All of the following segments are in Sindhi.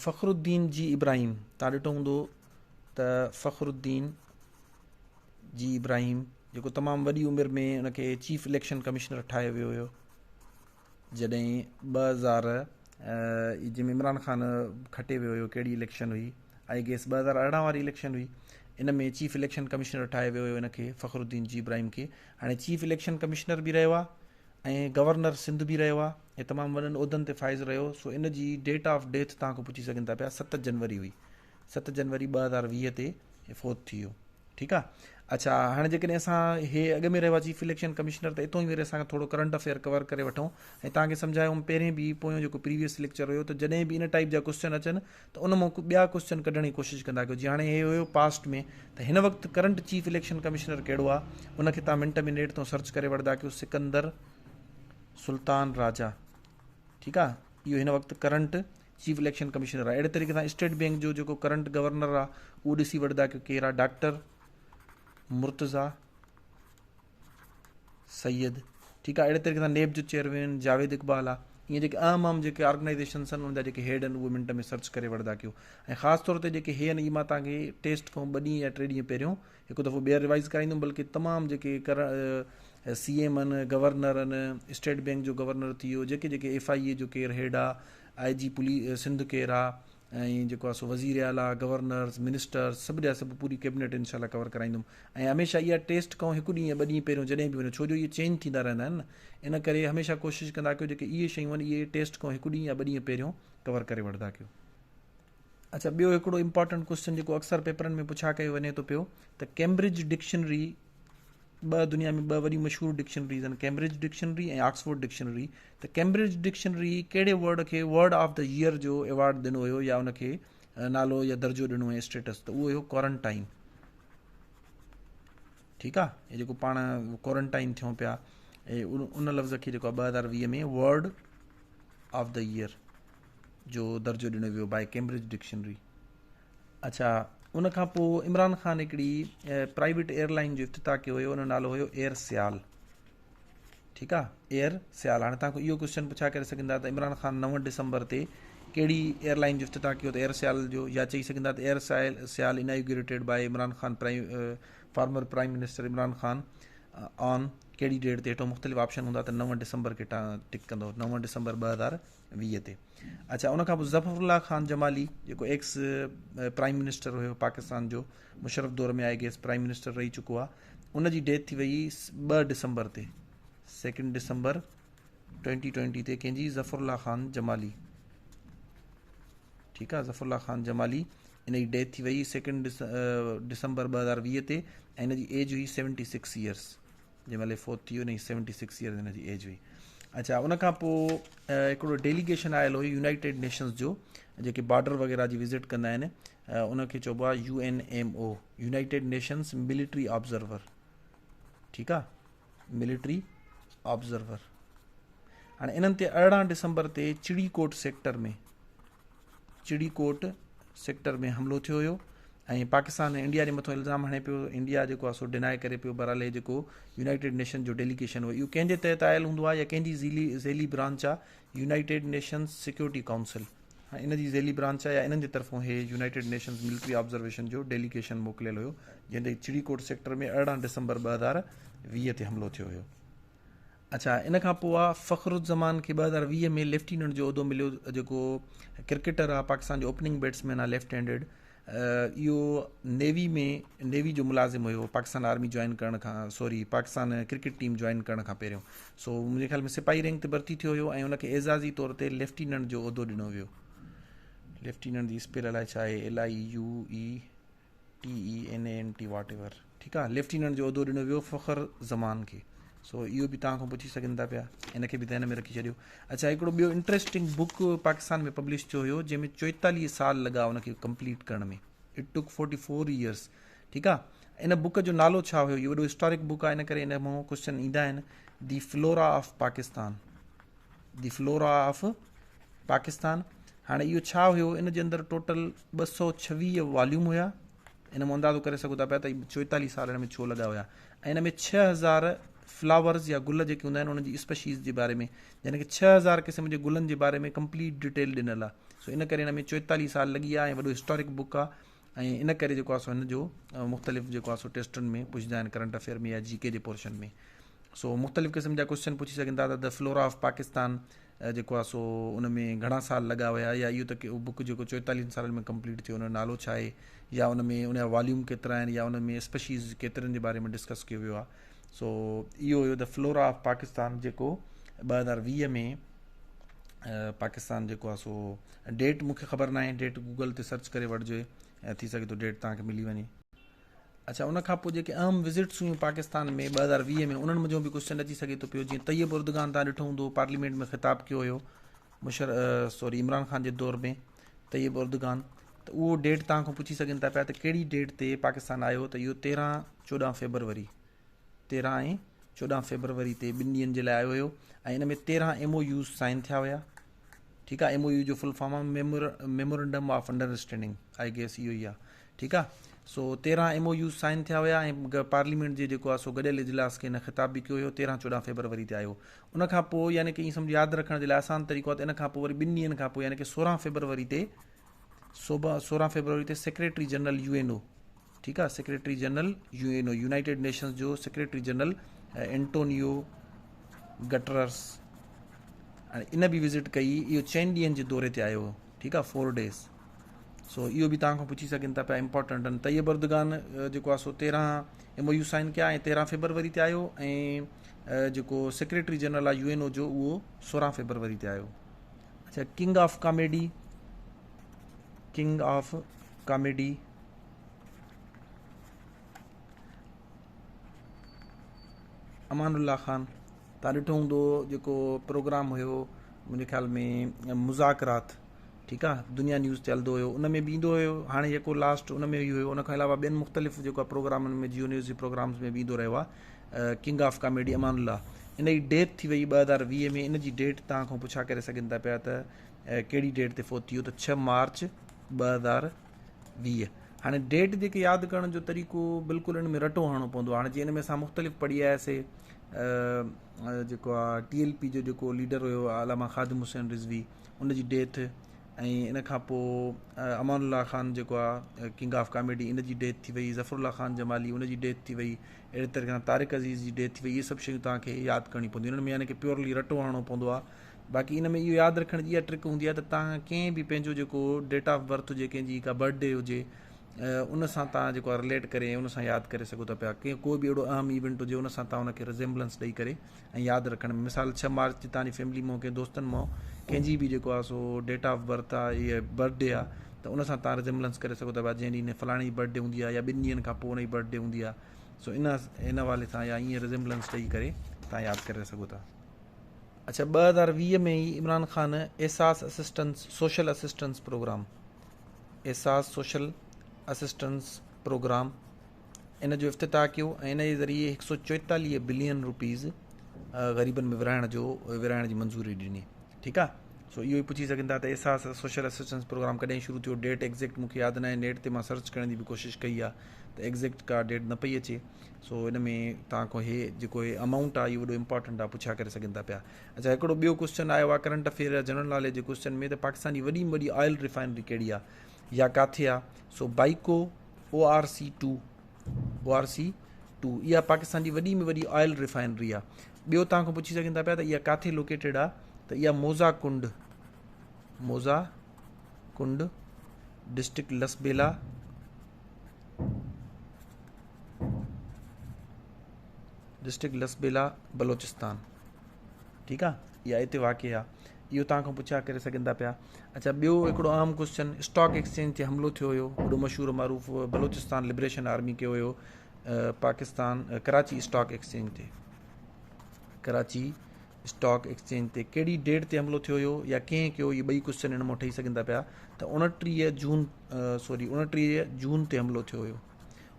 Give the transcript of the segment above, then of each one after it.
فخرالدين جي ابراهيم، توهان ڏٺو هوندو ته فخرالدين جي ابراهيم جيڪو تمام وڏي عمر ۾ ان کي چيف اليڪشن ڪمشنر ٺاهيو ويو هيو جڏهن 2000 جنهن ۾ عمران خان کٽي ويو هيو ڪهڙي اليڪشن هئي I guess 2018 واري اليڪشن هئي ان ۾ چيف اليڪشن ڪمشنر ٺاهيو ويو هيو ان کي فخرالدين جي ابراهيم کي هاڻي چيف اليڪشن ڪمشنر به رهيو آهي ۽ گورنر سنڌ به رهيو آهي ۽ تمام وڏن عهدن تي فائز رهيو سو ان جي ڊيٽ آف ڊيٿ توهان کان پڇي سگهن ٿا پيا 7 جنوري هئي 7 جنوري 2020 تي فوت ٿي ويو ٺيڪ آهي اڇا هاڻي جيڪڏهن اسان هي اڳ ۾ رهيو آهي چيف اليڪشن ڪمشنر ته اتو ئي وري اسان ٿورو ڪرنٽ افيئر ڪور ڪري وٺون ۽ توهان کي سمجهايو هوم پهرين به پويون جيڪو پريويس ليڪچر هيو ته جڏهن به ان ٽائيپ جا ڪوشچن اچن ته ان مان ٻيا ڪوشچن ڪڍڻ جي ڪوشش ڪندا ڪيو جي هاڻي هي هيو پاسٽ ۾ ته هن وقت ڪرنٽ چيف اليڪشن ڪمشنر ڪهڙو آهي ان کي توهان منٽ ۾ نيٽ تان سرچ ڪري وٺندا ڪيو سڪندر سلطان راجا ٺيڪ آهي اهو هن وقت ڪرنٽ چيف اليڪشن ڪمشنر آهي اهڙي طريقي سان اسٽيٽ بينڪ جو جيڪو ڪرنٽ گورنر آهي اهو ڏسي وٺندا ڪيو ڪير آهي ڊاڪٽر مرتضيٰ سيد ٺيڪ آ اهڙي طريقي سان نيب جو چيئرمين جاويد اقبال آ ائين جيڪي اهم اهم جيڪي آرگنائيزيشنس آهن انهن جا جيڪي هيڊ آهن اهي منٽ ۾ سرچ ڪري وٺندا ڪيو ۽ خاص طور تي جيڪي هي آهن اهي مان توهان کي ٽيسٽ کان ٻه ڏينهن يا ٽي ڏينهن پهريون هڪ دفعو ٻيهر ريوائز ڪرائيندم بلڪه تمام جيڪي ڪر سي ايم آهن گورنر آهن اسٽيٽ بينڪ جو گورنر ٿي ويو جيڪي جيڪي ايف I اي جو ڪير هيڊ آ آء جي پولي سنڌ ڪير آ ۽ جيڪو آهي سو وزير اعليٰ، گورنرز، منسٽرز سڀ جا سڀ پوري ڪيبنيٽ انشاء الله ڪور ڪرائيندم ۽ هميشه اها ٽيسٽ کان هڪ ڏينهن يا ٻه ڏينهن پهريون جڏهن به وڃو ڇو جو اهي چينج ٿيندا رهندا آهن نه ان ڪري هميشه ڪوشش ڪندا ڪيو جيڪي اهي شيون آهن اهي ٽيسٽ کان هڪ ڏينهن يا ٻه ڏينهن پهريون ڪور ڪري وٺندا ڪيو. اڇا ٻيو هڪڙو امپارٽنٽ ڪوسچن جيڪو اڪثر پيپرن ۾ پڇا ڪيو وڃي ٿو پيو ته ڪيمبرج ڊڪشنري ٻه دنيا ۾ ٻه وڏيون مشهور ڊڪشنريز آهن ڪيمبرج ڊڪشنري ۽ آڪسفورڊ ڊڪشنري ته ڪيمبرج ڊڪشنري ڪهڙي ورڊ کي ورڊ آف the year جو ايوارڊ ڏنو هيو يا ان کي نالو يا درجو ڏنو هيو اسٽيٽس ته اهو هيو ڪوارنٽائن ٺيڪ آ هي جيڪو پاڻ ڪوارنٽائن ٿيون پيا ان لفظ کي جيڪو 2020 ۾ ورڊ آف the year جو درجو ڏنو ويو باء ڪيمبرج ڊڪشنري اڇا ان کان پوء عمران خان هڪڙي پرائيويٽ ايئر لائن جو افتتاح ڪيو هيو ان جو نالو هيو ايئر سيال ٺيڪ آ ايئر سيال هاڻي تان اهو ڪوشچن پڇا ڪري سگهندا ته عمران خان 9 ڊسمبر تي ڪهڙي ايئر لائن جو افتتاح ڪيو ته ايئر سيال جو يا چئي سگهندا ته Air Sial Sial inaugurated by Imran Khan prime former prime minister Imran Khan on ڪهڙي ڊيٽ تي هيٺو مختلف آپشن هوندا ته 9 ڊسمبر کي ٽڪ ڪندو 9 ڊسمبر 2020 تي اڇا ان کان پوء ظفر الله خان جمالي جيڪو ايڪس پرائم منسٽر هيو پاڪستان جو مشرف دور ۾ I guess prime minister رهي چڪو آهي ان جي ڊيٿ ٿي وئي 2 ڊسمبر تي سيڪنڊ ڊسمبر 2020 تي ڪنهن جي ظفر الله خان جمالي ٺيڪ آ ظفر الله خان جمالي ان جي ڊيٿ ٿي وئي سيڪنڊ ڊسمبر 2020 تي ۽ ان جي ايج هئي 76 ايئرس جنهن مهل هي فوت ٿي ويو ان جي سيونٽي سڪس ايئرز هن جي ايج هئي. اڇا ان کان پوء هڪڙو ڊيليگيشن آيل هو يونائيٽيڊ نيشنز جو جيڪي بارڊر وغيره جي وزٽ ڪندا آهن ان کي چئبو آهي U N M O United Nations military observer ٺيڪ آ ملٽري آبزرور هاڻي انهن تي 18 ڊسمبر تي چڙي ڪوٽ سيڪٽر ۾ چڙي ڪوٽ سيڪٽر ۾ حملو ٿيو هيو ۽ پاڪستان انڊيا جي مٿو الزام هڻي پيو انڊيا جيڪو آهي سو ڊنائي ڪري پيو بهرحال هي جيڪو يونائيٽيڊ نيشن جو ڊيليگيشن هو اهو ڪنهن جي تحت آيل هوندو آهي يا ڪنهن جي ذيلي ذيلي برانچ آهي يونائيٽيڊ نيشنز سيڪيورٽي ڪائونسل ان جي ذيلي برانچ آهي يا انهن جي طرفون هي يونائيٽيڊ نيشنز ملٽري آبزرويشن جو ڊيليگيشن موڪليل هيو جنهن تي چڙي ڪوٽ سيڪٽر ۾ 18 ڊسمبر 2020 تي حملو ٿيو هيو اڇا ان کان پوء آ فخر الزمان کي 2020 ۾ ليفٽيننٽ جو عهدو مليو جيڪو ڪرڪيٽر آ پاڪستان جو اوپننگ بيٽسمين آ ليفٽ هينڊيڊ اهو نيوي ۾ نيوي جو ملازم هيو پاڪستان آرمي جوائن ڪرڻ کان سوري پاڪستان ڪرڪيٽ ٽيم جوائن ڪرڻ کان پهريون سو منهنجي خيال ۾ سپاهي رينڪ تي ڀرتي ٿيو هيو ۽ ان کي اعزازي طور تي ليفٽيننٽ جو عهدو ڏنو ويو ليفٽيننٽ جي اسپيل الائي ڇا آهي L I U E T E N A N T whatever ٺيڪ آ ليفٽيننٽ جو عهدو ڏنو ويو فخر زمان کي سو اهو به توهان کان پڇي سگهن ٿا پيا ان کي به ذهن ۾ رکي ڇڏيو اڇا هڪڙو ٻيو انٽريسٽنگ بڪ پاڪستان ۾ پبلش ٿيو هيو جنهن ۾ 44 سال لڳا ان کي ڪمپليٽ ڪرڻ ۾ it ٽڪ 44 ايئرس ٺيڪ آ ان بڪ جو نالو ڇا هيو اهو وڏو هسٽارڪ بڪ آ ان ڪري ان مان ڪوشچن ايندا آهن the flora of Pakistan the flora of Pakistan هاڻي اهو ڇا هيو ان جي اندر ٽوٽل 226 واليوم هيا ان مان اندازو ڪري سگهو ٿا پيا ته 44 سال ان ۾ ڇو لڳا هيا ۽ ان ۾ 6000 فلاورز يا گل جيڪي هوندا آهن انهن جي اسپيشيز جي باري ۾ يعني ڪي 6000 قسم جي گلن جي باري ۾ ڪمپليٽ ڊيٽيل ڏنل آهي. سو ان ڪري هن ۾ 44 سال لڳي ويا ۽ وڏو هسٽارڪ بڪ آهي ۽ ان ڪري جيڪو آهي سو هن جو مختلف جيڪو آهي سو ٽيسٽن ۾ پڇندا آهن ڪرنٽ افيئر ۾ يا جي ڪي جي پورشن ۾. سو مختلف قسم جا ڪوشچن پڇي سگهن ٿا ته the flora of Pakistan جيڪو آهي سو ان ۾ گهڻا سال لڳا هيا يا اهو ته بڪ جيڪو چوئيتاليهن سالن ۾ ڪمپليٽ ٿيو ان جو نالو ڇا آهي يا ان ۾ ان جا واليوم ڪيترا آهن يا ان ۾ اسپيشيز ڪيترن جي باري ۾ ڊسڪس ڪيو ويو آهي. سو اهو هيو the flora of Pakistan جيڪو 2020 ۾ پاڪستان جيڪو آهي سو ڊيٽ مونکي خبر ناهي، ڊيٽ گوگل تي سرچ ڪري وٺجي ۽ ٿي سگهي ٿو ڊيٽ توهان کي ملي وڃي. اڇا ان کان پوء جيڪي اهم وزٽس هيون پاڪستان ۾ 2020 ۾ انهن منجهون به ڪوشچن اچي سگهي ٿو پيو، جيئن طيب اردگان تان ڏٺو هوندو پارليمينٽ ۾ خطاب ڪيو هيو مشر سوري عمران خان جي دور ۾ طيب اردگان، ته اهو ڊيٽ توهان کان پڇي سگهن ٿا پيا ته ڪهڙي ڊيٽ تي پاڪستان آيو، ته اهو 13 14 فيبروري 13 ۽ 14 فيبروري تي ٻن ڏينهن جي لاء آيو هيو ۽ ان ۾ 13 ايم او يوز سائن ٿيا هيا. ٺيڪ آ، ايم او يو جو فل فارم آ memorandum of understanding, I guess اهو ئي آ. ٺيڪ آ، سو 13 ايم او يوز سائن ٿيا هيا ۽ پارليمينٽ جي جيڪو آ سو گڏيل اجلاس کي هن خطاب به ڪيو هيو. 13 14 فيبروري تي آيو. ان کان پوء يعني ڪي ائين سمجهه ياد رکڻ جي لاء آسان طريقو آ ته ان کان پوء وري ٻن ڏينهن کان پوء يعني ڪي 16 فيبروري تي صبح 16 فيبروري تي سيڪريٽري جنرل يو اين او، ٺيڪ آ، secretary general U N O United Nations جو سيڪريٽري جنرل انٽونيو گٽرس ان به وزٽ ڪئي. اهو چئن ڏينهن جي دوري تي آيو هو. ٺيڪ آ، 4 ڊيز. سو اهو به توهان کان پڇي سگهن ٿا پيا، امپورٽنٽ آهن. طيب اردگان جيڪو آ سو 13 ايم او يو سائن ڪيا ۽ 13 فيبروري تي آيو ۽ جيڪو سيڪريٽري جنرل آ يو اين او جو اهو 16 فيبروري تي آيو. اڇا king of comedy, king of comedy Aman Ullah Khan, تان ڏٺو هوندو جيڪو پروگرام هيو منهنجي خيال ۾ مذاڪرات، ٺيڪ آ، دنيا نيوز تي هلندو هيو، ان ۾ به ايندو هيو. هاڻي جيڪو لاسٽ ان ۾ ئي هيو. ان کان علاوه ٻين مختلف جيڪو پروگرامن ۾ جيو نيوز جي پروگرامز ۾ به ايندو رهيو آ. King of comedy Aman Ullah, ان جي ڊيٿ ٿي وئي 2020 ۾. ان جي ڊيٽ توهان کان پڇا ڪري سگهن ٿا پيا ته ڪهڙي ڊيٽ تي فوت ٿي ويو، ته 6 مارچ 2020. هاڻي ڊيٽ جيڪي ياد ڪرڻ جو طريقو بلڪل ان ۾ رٽو هڻڻو پوندو آهي. هاڻي جيئن ان ۾ اسان مختلف پڙهي آياسي، جيڪو آ ٽي ايل پي جو جيڪو ليڊر هيو علامه خادم حسين رضوي، ان جي ڊيٿ، ۽ ان کان پوء امان الله خان جيڪو آ ڪنگ آف ڪاميڊي ان جي ڊيٿ ٿي وئي، ظفر الله خان جمالي ان جي ڊيٿ ٿي وئي، اهڙي طريقي سان طارق عزيز جي ڊيٿ ٿي وئي. اهي سڀ شيون توهان کي ياد ڪرڻيون پونديون انهن ۾ يعني ڪي پيورلي رٽو هڻڻو پوندو آ. باقي ان ۾ اهو ياد رکڻ جي اها ٽرڪ هوندي آهي ته توهان ڪنهن به پنهنجو جيڪو ڊيٽ آف برٿ هجي، ڪنهن جي ڪا برٿ ڊي هجي، ان سان توهان جيڪو آهي رليٽ ڪري ۽ ان سان ياد ڪري سگهو ٿا پيا. ڪنهن ڪو به اهڙو اهم ايونٽ هجي ان سان توهان ان کي رزيمبلنس ڏئي ڪري ۽ ياد رکڻ ۾، مثال 6 مارچ تي توهان جي فيملي مان ڪنهن دوستن مان ڪنهن جي به جيڪو آهي سو ڊيٽ آف برٿ آهي يا برٿ ڊي آهي ته ان سان توهان رزيمبلنس ڪري سگهو ٿا پيا، جنهن ڏينهن فلاڻي جي برٿ ڊي هوندي آهي يا ٻن ڏينهن کان پوء ان جي برٿ ڊي هوندي آهي، سو ان ان حوالي سان يا ائين رزيمبلنس ڏئي ڪري توهان ياد ڪري سگهو ٿا. اڇا 2020 ۾ ئي Imran Khan Ehsaas assistance social assistance programme, Ehsaas social assistance programme ان جو افتتاح ڪيو ۽ ان جي ذريعي 144 بلين روپيز غريبن ۾ ورهائڻ جو ورهائڻ جي منظوري ڏني. ٺيڪ آ، سو اهو ئي پڇي سگهن ٿا ته احساس سوشل اسسٽنس پروگرام ڪڏهن شروع ٿيو. ڊيٽ ايگزيڪٽ مون کي ياد ناهي، نيٽ تي مان سرچ ڪرڻ جي به ڪوشش ڪئي آ ته ايگزيڪٽ ڪا ڊيٽ نه پئي اچي. سو ان ۾ توهان کان هي جيڪو هي امائونٽ آ اهو وڏو امپارٽنٽ آ، پڇا ڪري سگهن ٿا پيا. اڇا هڪڙو ٻيو ڪوشچن آيو آ ڪرنٽ افيئر يا جنرل ناليج جي ڪوشچن ۾ ته پاڪستان جي وڏي ۾ وڏي آئل ريفائنري ڪهڙي آ يا ڪاٿي آ؟ سو بائيڪو O R C 2، O R C 2 اها پاڪستان جي وڏي ۾ وڏي آئل ريفائنري آ. ٻيو توهان کان پڇي سگهن ٿا پيا ته اها ڪاٿي لوڪيٽيڊ آ؟ ته اها موزا ڪنڊ، موزا ڪنڊ ڊسٽرڪٽ لسبيلا، ڊسٽرڪٽ لسبيلا بلوچستان، ٺيڪ آ، اها اتي واقع آ. اهو توهان کان پڇا ڪري سگهن ٿا پيا. اڇا ٻيو هڪڙو اهم ڪوشچن، اسٽاڪ ايڪسچينج تي حملو ٿيو هيو، وڏو مشهور معروف بلوچستان لبريشن آرمي ڪيو هيو پاڪستان ڪراچي اسٽاڪ ايڪسچينج تي، ڪراچي اسٽاڪ ايڪسچينج تي ڪهڙي ڊيٽ تي حملو ٿيو هيو يا ڪنهن ڪيو؟ اهي ٻئي ڪوشچن ان مان ٺهي سگهن ٿا پيا. ته 29 جون، سوري 29 جون تي حملو ٿيو هيو،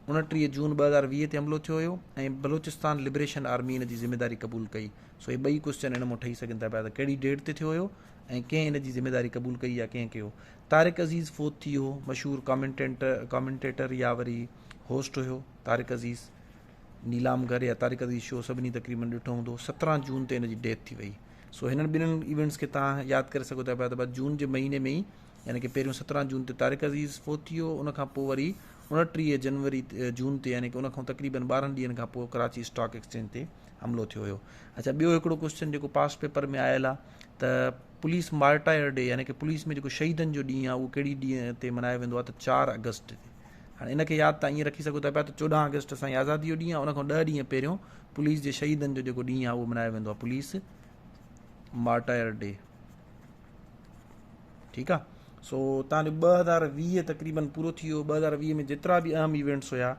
29 جون 2020 تي حملو ٿيو هيو ۽ بلوچستان لبريشن آرمي ان جي ذميواري قبول ڪئي. سو اهي ٻئي ڪوشچن ان مان ٺهي سگهن ٿا پيا ته ڪهڙي ڊيٽ تي ٿيو هيو ۽ ڪنهن ان جي ذميواري قبول ڪئي يا ڪنهن ڪيو. طارق عزيز فوت ٿي ويو، مشهور ڪامينٽيٽر يا وري هوسٽ هيو طارق عزيز. نيلام گهر يا طارق عزيز شو سڀني تقريبن ڏٺو هوندو 17 جون تي هن جي ڊيٿ ٿي وئي. سو هنن ٻنهن ايونٽس کي توهان ياد ڪري سگهو ٿا پيا ته جون جي مهيني ۾ ئي يعني ڪي پهريون 17 جون تي طارق عزيز فوت ٿي ويو ان کان پوء وري 29 جنوري جون تي يعني ڪي ان کان تقريبن 12 ڏينهن کان پوء ڪراچي اسٽاڪ ايڪسچينج تي حملو ٿيو هيو. اڇا ٻيو هڪڙو ڪوشچن جيڪو پاس پيپر ۾ آيل آهي ته پوليس مارٽائر ڊي يعني ڪي پوليس ۾ جيڪو شهيدن جو ڏينهن آهي اهو ڪهڙي ڏينهن تي ملهايو ويندو آهي ته 4 آگسٽ تي. هاڻي ان کي ياد تان ائين رکي سگهو ٿا پيا ته 14 آگسٽ اسان جي آزادي جو ڏينهن آهي ان کان 10 ڏينهن پهريون پوليس جي شهيدن جو جيڪو ڏينهن آهي اهو ملهايو ويندو آهي پوليس مارٽائر ڊي. ٺيڪ آ سو تان جو 2020 تقريبن پورو ٿي ويو. 2020 ۾ جيترا به اهم ايونٽس هيا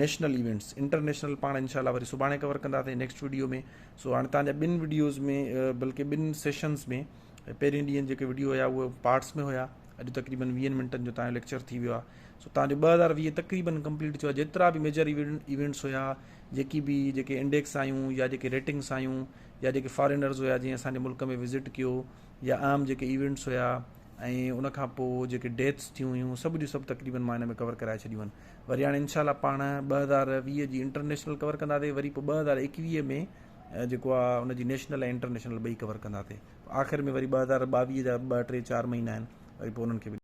نيشنل ايونٽس انٽرنيشنل پاڻ انشاء الله وري سڀاڻي ڪور ڪنداسين نيڪسٽ وڊيو ۾. سو هاڻي تان جا ٻن وڊيوز ۾ بلڪه ٻن سيشنز ۾ پهرين ڏينهن جيڪي وڊيو هيا اهي پارٽس ۾ هيا. اڄ تقريبن 20 منٽن جو تان جو ليڪچر ٿي ويو آهي. سو تان جو 2020 تقريبن ڪمپليٽ ٿيو آهي. جيترا به ميجر ايونٽس هيا جيڪي به جيڪي انڊيڪس آيون يا جيڪي ريٽنگس آيون يا جيڪي فارينرز هيا جنهن اسان جي ملڪ ۾ وزٽ ڪيو يا اهم جيڪي ايونٽس هيا ۽ ان کان پوء جيڪي ڊيٿس ٿيون هيون سڀ جون سڀ تقريبن مان هن ۾ ڪور ڪرائي ڇڏيون آهن. وري هاڻي انشاء الله پاڻ 2020 جي انٽرنيشنل ڪور ڪنداسين وري پوء 2021 ۾ جيڪو آهي ان جي نيشنل ۽ انٽرنيشنل ٻئي ڪور ڪنداسين. آخر ۾ وري 2022 جا 2 3 4 مهينا آهن وري پوء انهن کي به.